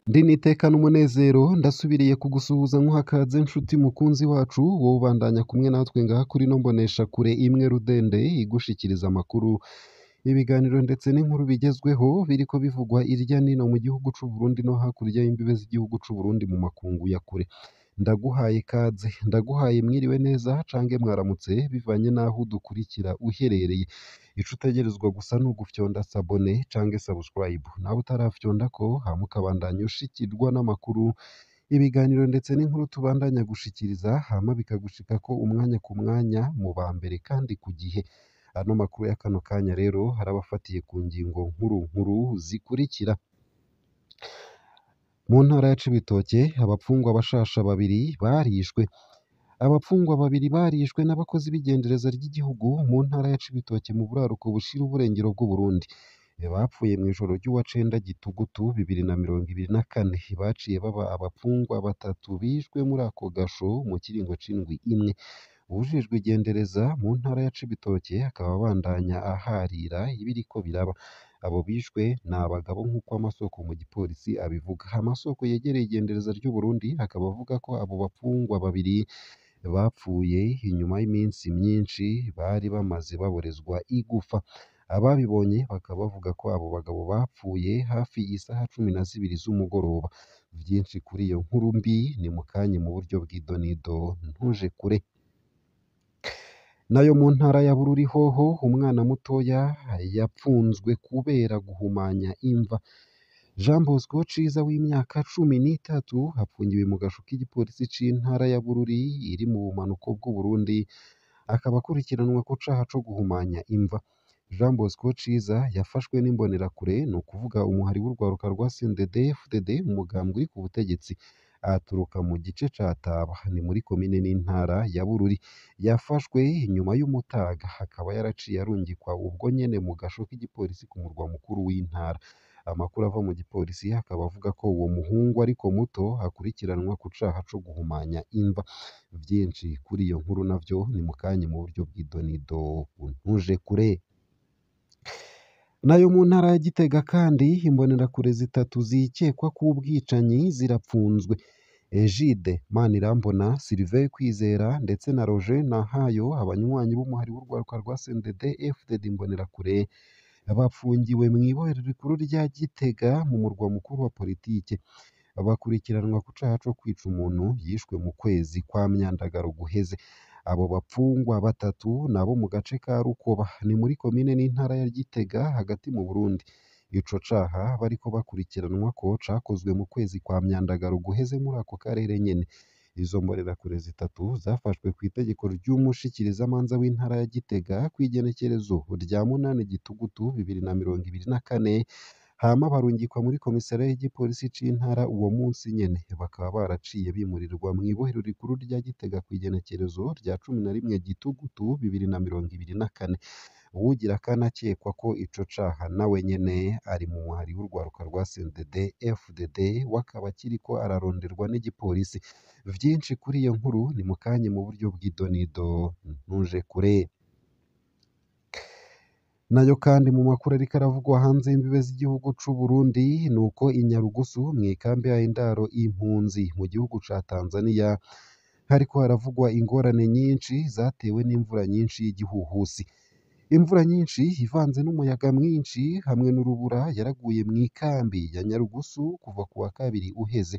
Ndi n'iteka n'umunezero ndasubiriye kugusuhuza nkuha kaze nshuti mukunzi wacu, wowe ubandanya kumwe natwe ngaha kuri ino mboneshakure imwe rudende igushikiriza amakuru, ibiganiro ndetse n'inkuru bigezweho biriko bivugwa irya nino mu gihugu c'u Burundi no hakurya y'imbibe z'igihugu c'u Burundi mu makungu ya kure. Ndaguhaye kaze, ndaguhaye mwiriwe neza cange mwaramutse bivanye n'aho udukurikira uherereye. Ico utegerezwa gusa ni ugufyonda sabone cange subscribe, nawe utarafyondako hama ukabandanya ushikirwa n'amakuru, ibiganiro ndetse n'inkuru tubandanya gushikiriza, hama bikagushikako umwanya ku mwanya mu ba mbere kandi ku gihe. Ano makuru ya kano kanya rero harabafatiye ku ngingo nkuru nkuru zikurikira: Mu ntara ya Cibitoke abapfungwa bashasha babiri barishwe. Abapfungwa babiri barishwe n'abakozi b'igendereza ry'igihugu mu ntara ya Cibitoke mu buraruko bushira uburengero bw'Uburundi. Bapfuye mw'ijoro ry'uwa cenda Gitugutu 2024. Baciye baba abapfungwa batatu bishwe muri ako gasho mu kiringo c'indwi imwe. Uwujejwe igendereza mu ntara ya Cibitoke akaba abandanya aharira ibiriko biraba. Abo bishwe ni abagabo nk'uko amasoko mu gipolisi abivuga. Amasoko yegereye igendereza ry'Uburundi akaba avuga ko abo bapfungwa babiri bapfuye inyuma y'iminsi myinshi bari bamaze baborezwa igufa. Ababibonye bakaba bavuga ko abo bagabo bapfuye hafi isaha 12 z'umugoroba. Vyinshi kuri iyo nkuru mbi ni mukanye mu buryo bw'idonido ntuje kure. Nayo mu ntara ya Bururi hoho umwana mutoya yapfunzwe kubera guhumanya imva. Jean Bosco Ciza w'imyaka 13 apfungiwe mu gasho k'igipolisi c'intara ya Bururi iri mu bumanuko bw'Uburundi, akaba akurikiranwa ku caha co guhumanya imva. Jean Bosco Ciza yafashwe n'imbonerakure, ni ukuvuga umuhari w'urwaruka rwa CNDD-FDD, umugambwe uri ku butegetsi. Aturuka mu gice ca Taba, ni muri komine n'intara ya Bururi. Yafashwe inyuma y'umutaga, akaba yaraciye arungikwa ubwo nyene mu gasho k'igipolisi ku murwa mukuru w'intara. Amakuru ava mu gipolisi akaba avuga ko uwo muhungu ariko muto akurikiranwa ku caha co guhumanya imva. Vyinshi kuri iyo nkuru navyo ni mukanye mu buryo bw'idonido ntuje kure. Nayo mu ntara ya Gitega kandi imbonerakure zitatu zikekwa k'ubwicanyi zirapfunzwe. Egide Manirambona, Sylvain Kwizera ndetse na Roger Nahayo, abanywanyi b'umuhari w'urwaruka rwa CNDD-FDD imbonerakure, bapfungiwe mw'ibohero rikuru rya Gitega mu murwa mukuru wa politike. Bakurikiranwa ku caha co kwica umuntu yishwe mu kwezi kwa Myandagaro guheze. Abo bapfungwa batatu nabo mu gace ka Rukoba, ni muri komine n'intara ya Gitega hagati mu Burundi. Ico caha bariko bakurikiranwa ko cakozwe mu kwezi kwa Myandagaro guheze muri ako karere nyene. Izo mbonerakure zitatu zafashwe kw'itegeko ry'umushikirizamanza w'intara ya Gitega kw'igenekerezo rya 8 Gitugutu 2024, hama barungikwa muri komisariya y'igipolisi c'intara uwo munsi nyene. Bakaba baraciye bimurirwa mw'ibohero rikuru rya Gitega kw'igenekerezo rya 11 Gitugutu 2024. Uwugira kane akekwa ko ico caha nawe nyene ari mu muhari w'urwaruka rwa CNDD-FDD, we akaba akiriko araronderwa n'igipolisi. Vyinshi kuri iyo nkuru ni mukanye mu buryo bw'idonido ntuje kure. Nayo kandi mu makuru ariko aravugwa hanze y'imbibe z'igihugu c'u Burundi nuko i Nyarugusu mw'ikambi ya Indaro impunzi mu gihugu ca Tanzania hariko haravugwa ingorane nyinshi zatewe n'imvura nyinshi y'igihuhusi. Imvura nyinshi ivanze n'umuyaga mwinshi hamwe n'urubura yaraguye mw'ikambi ya Nyarugusu kuva ku wa kabiri uheze.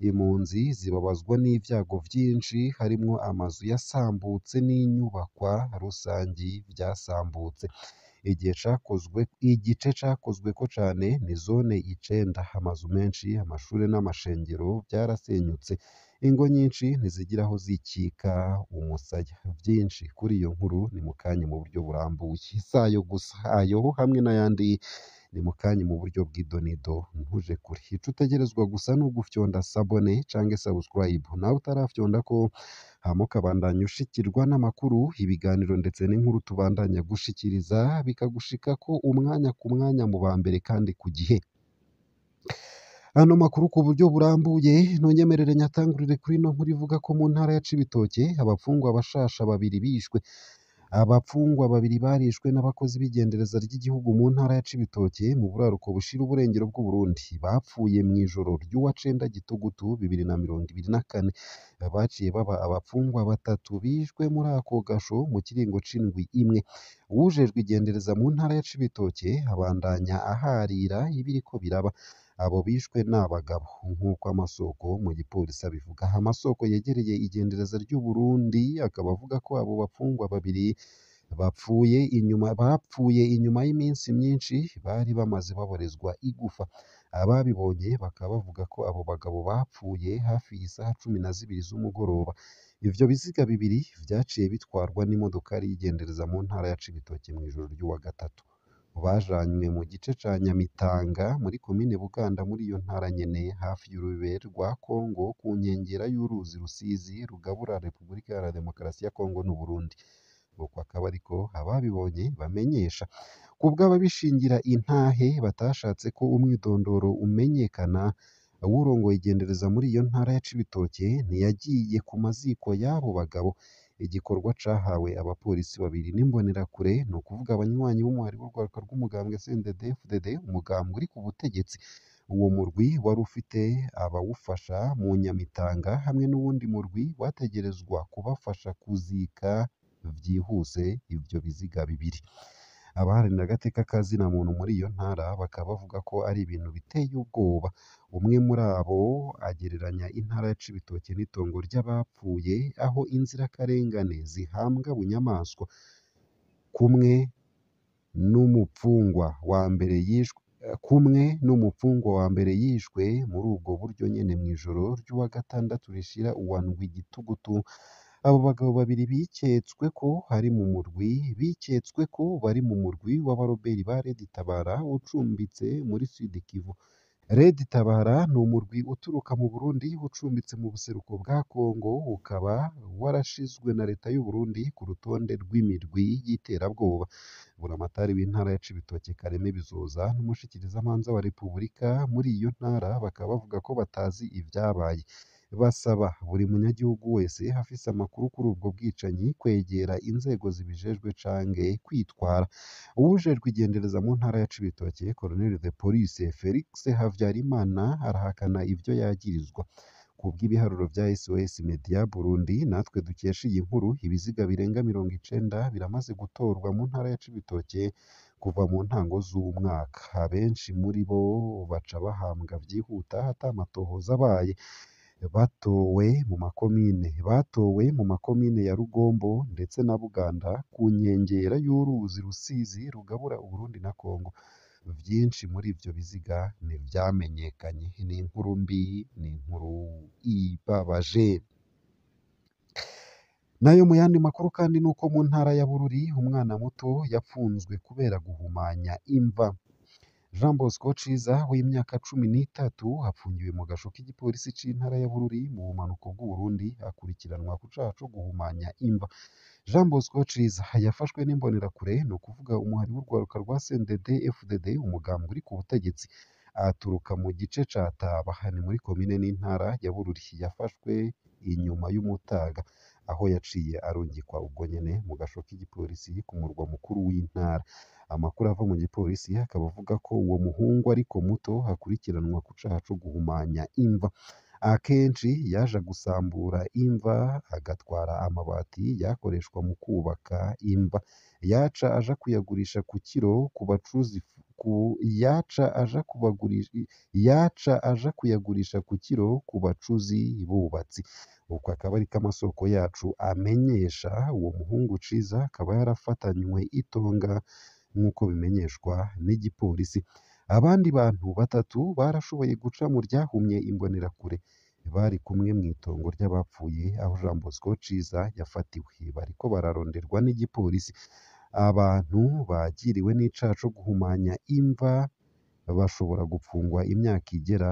Impunzi zibabazwa n'ivyago vyinshi harimwo amazu yasambutse n'inyubakwa rusangi vyasambutse. Igice cakozweko cane ni zone 9, amazu menshi, amashure n'amashengero vyarasenyutse. Ingo nyinshi ntizigira aho zikika umusaya. Vyinshi kuri iyo nkuru ni mukanye mu buryo burambuye. Si ayo gusa, ayo hamwe n'ayandi ni mukanye mu buryo bw'idonido ntuje kure. Ico utegerezwa gusa ni ugufyonda sabone cange subscribe, nawe utarafyondako hama ukabandanya ushikirwa n'amakuru, ibiganiro ndetse n'inkuru tubandanya gushikiriza bikagushikako umwanya ku mwanya mu ba mbere kandi ku gihe. Ano makuru ku buryo burambuye ntunyemerere nyatangurire kuri ino nkuru ivuga ko mu ntara ya Cibitoke abapfungwa bashasha babiri bishwe. Abapfungwa babiri barishwe n'abakozi b'igendereza ry'igihugu mu ntara ya Cibitoke mu buraruko bushira uburengero bw'Uburundi. Bapfuye mw'ijoro ry'uwa cenda Gitugutu 2024. Baciye baba abapfungwa batatu bishwe muri ako gasho mu kiringo c'indwi imwe. Uwujejwe igendereza mu ntara ya Cibitoke abandanya aharira ibiriko biraba. Abo bishwe n'abagabo nk'uko amasoko mu gipolisi abivuga. Amasoko yegereye igendereza ry'Uburundi akaba avuga ko abo bapfungwa babiri bapfuye inyuma y'iminsi myinshi bari bamaze baborezwa igufa. Ababibonye bakaba bavuga ko abo bagabo bapfuye hafi isaha 12 z'umugoroba. Ivyo biziga bibiri vyaciye bitwarwa n'imodokari y'igendereza mu ntara ya Cibitoke mw'ijoro ry'uwa gatatu. Bajanywe mu gice ca Nyamitanga muri komine Buganda muri iyo ntara nyene, hafi y'urubibe rwa Kongo ku nkengera y'uruzi Rusizi rugabura Repubulika Iharanira Demokarasi ya Kongo n'Uburundi. Uko akaba ariko ababibonye bamenyesha. Kubw'ababishingira intahe batashatse ko umwidondoro umenyekana, uwurongoye igendereza muri iyo ntara ya Cibitoke ntiyagiye ku maziko y'abo bagabo. Igikorwa cahawe abapolisi babiri n'imbonerakure, ni ukuvuga abanywanyi b'umuhari w'urwaruka rw'umugambwe CNDD-FDD, umugambwe uri ku butegetsi. Uwo murwi wari ufite abawufasha mu Nyamitanga hamwe n'uwundi murwi wategerezwa kubafasha kuzika vyihuse ivyo biziga bibiri. Abaharanira agateka ka zina muntu muri iyo ntara bakaba bavuga ko ari ibintu biteye ubwoba. Umwe muri abo agereranya intara ya Cibitoke n'itongo ry'abapfuye, aho inzirakarengane zihambwa bunyamaswa. Kumwe n'umupfungwa wa mbere yishwe kumwe n'umupfungwa wa mbere yishwe muri ubwo buryo nyene mw'ijoro ry'uwa gatandatu rishira uwa ndwi Gitugutu. Abo bagabo babiri biketswe ko hari mu murwi biketswe ko bari mu murwi w'abaroberi ba Red Tabara ucumbitse muri Sud Kivu. Red Tabara ni umurwi uturuka mu Burundi ucumbitse mu buseruko bwa Kongo, ukaba warashizwe na leta y'u Burundi ku rutonde rw'imirwi y'iterabwoba. Buramatari w'intara ya Cibitoke Kareme Bizoza n'umushikirizamanza wa Repubulika muri iyo ntara bakaba bavuga ko batazi ivyabaye. Basaba buri munyagihugu wese afise amakuru kuri ubwo bwicanyi kwegera inzego zibijejwe canke kwitwara. Uwujejwe igendereza mu ntara ya Cibitoke, Colonel de Police Felix Havyarimana, arahakana ivyo yagirizwa. Kubw'ibiharuro vya SOS Media Burundi natwe dukesha iyi nkuru, ibiziga birenga 90 biramaze gutorwa mu ntara ya Cibitoke kuva mu ntango z'umwaka. Abenshi muri bo baca bahambwa vyihuta ata matohoza abaye. Batowe mu makomine ya Rugombo ndetse na Buganda ku nkengera y'uruzi Rusizi rugabura Uburundi na Kongo. Vyinshi muri ivyo biziga ntivyamenyekanye. Ni inkuru mbi, ni inkuru ibabaje. Nayo mu yandi makuru kandi nuko mu ntara ya Bururi umwana muto yapfunzwe kubera guhumanya imva. Jean Bosco Ciza w'imyaka 13 apfungiwe mu gasho k'igipolisi c'intara ya Bururi mu bumanuko bw'Uburundi, akurikiranwa ku caha co guhumanya imva. Jean Bosco Ciza yafashwe n'imbonerakure, ni ukuvuga umuhari w'urwaruka rwa CNDD FDD, umugambwe uri ku butegetsi. Aturuka mu gice ca Taba, ni muri komine n'intara ya Bururi. Yafashwe inyuma y'umutaga, aho yaciye arungikwa ubwo nyene mu gasho k'igipolisi ku murwa mukuru w'intara. Amakuru ava mu gipolisi akaba avuga ko uwo muhungu ariko muto akurikiranwa ku caha co guhumanya imva. Akenshi yaja gusambura imva agatwara amabati yakoreshwa mu kubaka imva, yaca aja kuyagurisha ku kiro ku bacuzi ku yaca aja kubagurisha yaca aja kuyagurisha ku kiro ku bacuzi bubatsi. Uko akaba ariko amasoko yacu amenyesha. Uwo muhungu Ciza akaba yarafatanywe itonga nk'uko bimenyeshwa n'igipolisi. Abandi bantu batatu barashoboye guca mu ryahumye imbonerakure bari kumwe mw'itongo ry'abapfuye aho Jean Bosco Ciza yafatiwe, bariko bararonderwa n'igipolisi. Abantu bagiriwe n'icaha co guhumanya imva bashobora gupfungwa imyaka igera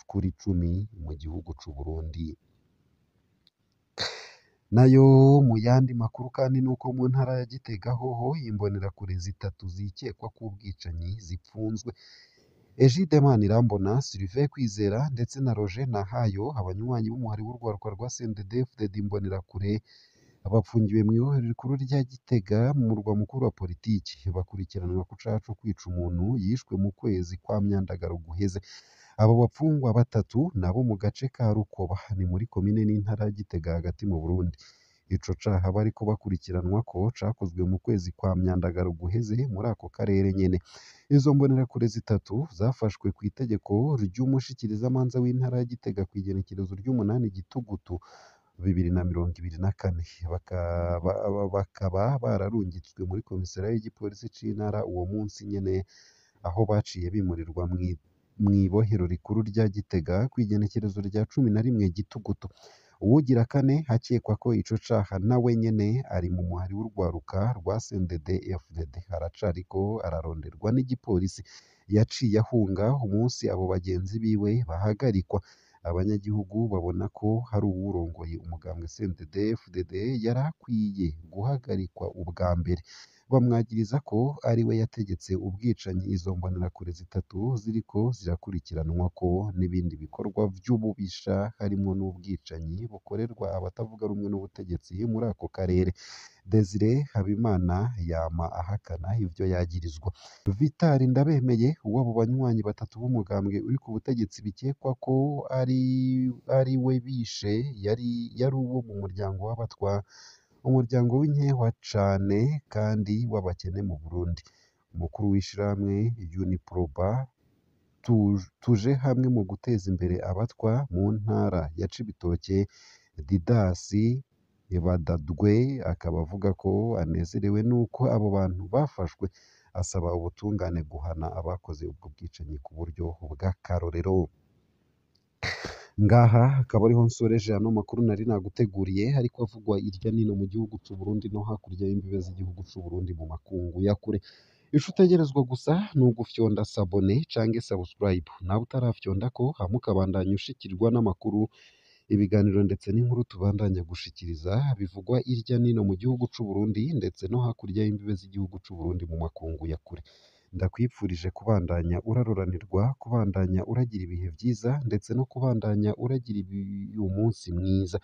kuri 10 mu gihugu c'Uburundi. Nayo mu yandi makuru kandi nuko mu ntara ya Gitega hoho imbonerakure zitatu zikekwa ko ubwicanyi zipfunzwe. Egide Manirambona, Sylvain Kwizera ndetse na Roger Nahayo, abanywanyi b'umuhari w'urwaruka rwa CNDD-FDD imbonerakure, Bapfungiwe mw'ibohero rikuru rya Gitega mu murwa mukuru wa politiki, bakurikiranwa ku caha co kwica umuntu yishwe mu kwezi kwa Myandagaro guheze. Abo bapfungwa batatu nabo mu gace ka Rukoba, ni muri komine n'intara ya Gitega hagati mu Burundi. Ico caha bariko bakurikiranwako cakozwe mu kwezi kwa Myandagaro guheze muri ako karere nyene. Izo mbonerakure zitatu zafashwe kw'itegeko ry'umushikirizamanza w'intara ya Gitega kw'igenekerezo ry'umunani Gitugutu 2024, bakaba bararungitswe muri komisariya y'igipolisi c'intara uwo munsi nyene, aho baciye bimurirwa mw'ibohero rikuru rya Gitega kw'igenekerezo rya 11 Gitugutu. Uwugira kane akekwa ko ico caha nawe nyene ari mu muhari w'urwaruka rwa CNDD-FDD, aracariko araronderwa n'igipolisi. Yaciye ahunga umunsi abo bagenzi biwe bahagarikwa. Abanyagihugu babona ko hari uwurongoye umugambwe CNDD-FDD yari akwiye guhagarikwa ubwa mbere, bamwagiriza ko ariwe yategetse ubwicanyi izo mbonerakure zitatu ziriko zirakurikiranwako n'ibindi bikorwa vy'ububisha harimwo n'ubwicanyi bukorerwa abatavuga rumwe n'ubutegetsi muri ako karere. Desire Habimana yama ahakana ivyo yagirizwa. Vital Ndabemeye, uw'abo banywanyi batatu b'umugambwe uri ku butegetsi bikekwa ko ari we bishe, yari uwo mu muryango w'abatwa, umuryango w'inkehwa cane kandi w'abakene mu Burundi. Umukuru w'ishirahamwe Uniproba tuje hamwe mu guteza imbere abatwa mu ntara ya Cibitoke, Didasi Badadwe, akaba avuga ko anezerewe n'uko abo bantu bafashwe, asaba ubutungane guhana abakoze ubwo bwicanyi ku buryo bw'akarorero. Ngaha akaba ariho nsoreje ano makuru nari naguteguriye, ariko avugwa irya nino mu gihugu c'u Burundi no hakurya y'imbibe z'igihugu c'u Burundi mu makungu ya kure. Ico utegerezwa gusa ni ugufyonda sabone canke subscribe, nawe utarafyondako hama ukabandanya ushikirwa n'amakuru, ibiganiro ndetse n'inkuru tubandanya gushikiriza bivugwa irya nino mu gihugu c'u Burundi ndetse no hakurya y'imbibe z'igihugu c'u Burundi mu makungu ya kure. Ndakwipfurije kubandanya uraroranirwa, kubandanya uragira ibihe vyiza ndetse no kubandanya uragira umunsi mwiza.